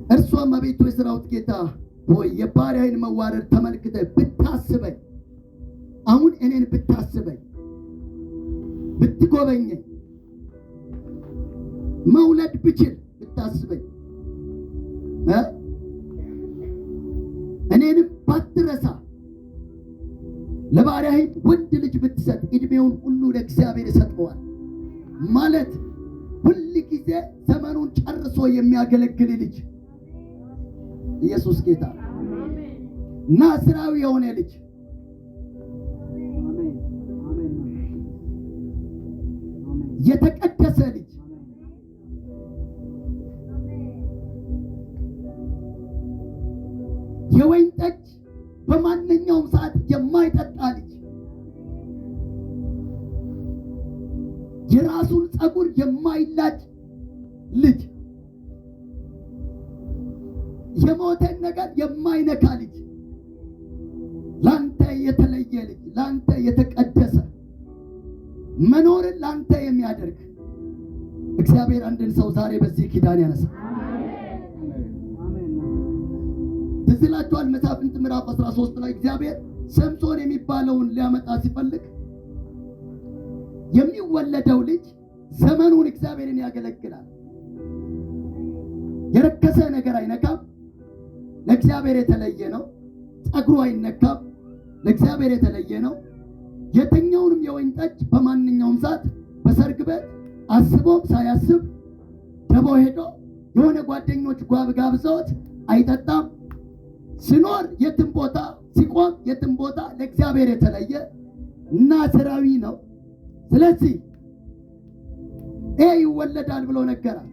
እርሷም አቤቱ የሠራዊት ጌታ ሆይ፣ የባሪያህን መዋረድ ተመልክተህ ብታስበኝ፣ አሁን እኔን ብታስበኝ፣ ብትጎበኘኝ፣ መውለድ ብችል ብታስበኝ እ እኔንም ባትረሳ፣ ለባሪያህም ወንድ ልጅ ብትሰጥ ዕድሜውን ሁሉ ለእግዚአብሔር እሰጠዋል። ማለት ሁል ጊዜ ዘመኑን ጨርሶ የሚያገለግል ልጅ፣ ኢየሱስ ጌታ፣ ናዝራዊ የሆነ ልጅ። አሜን አሜን አሜን። የተቀደሰ ልጅ፣ የወይን ጠጅ በማንኛውም ሰዓት የማይጠጣ ልጅ፣ የራሱን ፀጉር የማይላጭ ልጅ፣ የሞተን ነገር የማይነካ ልጅ፣ ላንተ የተለየ ልጅ፣ ላንተ የተቀደሰ፣ መኖርን ላንተ የሚያደርግ። እግዚአብሔር አንድን ሰው ዛሬ በዚህ ኪዳን ያነሳል። አሜን። ትዝ ይላችኋል፣ መሳፍንት ምዕራፍ 13 ላይ እግዚአብሔር ሰምሶን የሚባለውን ሊያመጣ ሲፈልግ የሚወለደው ልጅ ዘመኑን እግዚአብሔርን ያገለግላል። የረከሰ ነገር አይነካም። ለእግዚአብሔር የተለየ ነው። ጸጉሩ አይነካም። ለእግዚአብሔር የተለየ ነው። የትኛውንም የወይን ጠጅ በማንኛውም ሰዓት በሰርግ ቤት አስቦም ሳያስብ ደቦ ሄዶ የሆነ ጓደኞች ጓብ ጋብዘውት አይጠጣም። ሲኖር የትም ቦታ፣ ሲቆም የትም ቦታ ለእግዚአብሔር የተለየ ናዝራዊ ነው። ስለዚህ ይሄ ይወለዳል ብሎ ነገራት።